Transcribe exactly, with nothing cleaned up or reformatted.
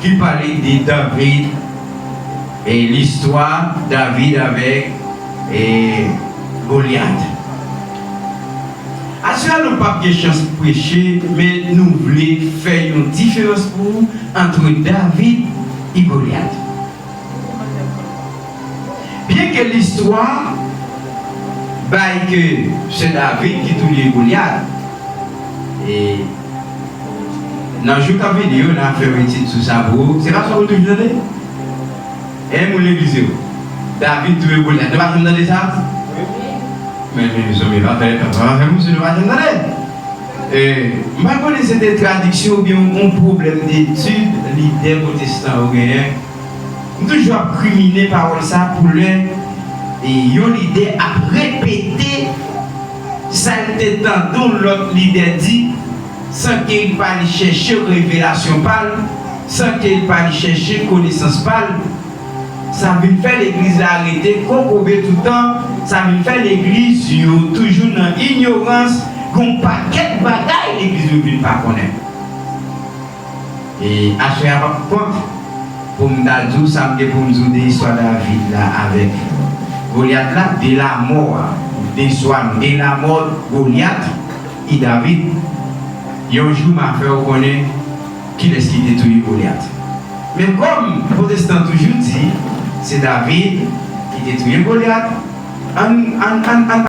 Li pale de David e listwa David avèk e Golyat. Aswè a nou p ap gen chans preche, men nou vle fè yon diferans pou ou ant David e Golyat. Byenke listwa bay ke se David ki touye Golyat, e nan jou k ap vini yo, n a fè yon etid sou sa pou ou. Se pa sa ou toujou tande? E moun legliz yo, David touye Golyat. Nou pa janm tande sa? Men, men, mezanmi, pa fè, pa fè moun si nou pa janm tande. E, m pa konnen se de tradiksyon oubyen yon pwoblèm detid lidè pwotestan yo genyen. M toujou ap krimine pawòl sa pou lè e yon lidè ap repete sa l te tande yon lòt lidè di, san ke l pa al chèche revelasyon pa l, san ke l pa al chèche konesans pa l. Sa vin fè legliz la rete kokobe toutan, sa vin fè legliz yo toujou nan inyorans, gen yon pakèt bagay legliz yo vin pa konnen. E aswè a p ap kont pou m ta di w sa m gen pou m di w de istwa David la avèk Golyat la, de lamò a, de istwa, de lamò Golyat e David. Yon jou m a fè w konnen kilès ki te touye Golyat. Men kòm pwotestan toujou di se David ki te touye Golyat, ann, ann, ann, ann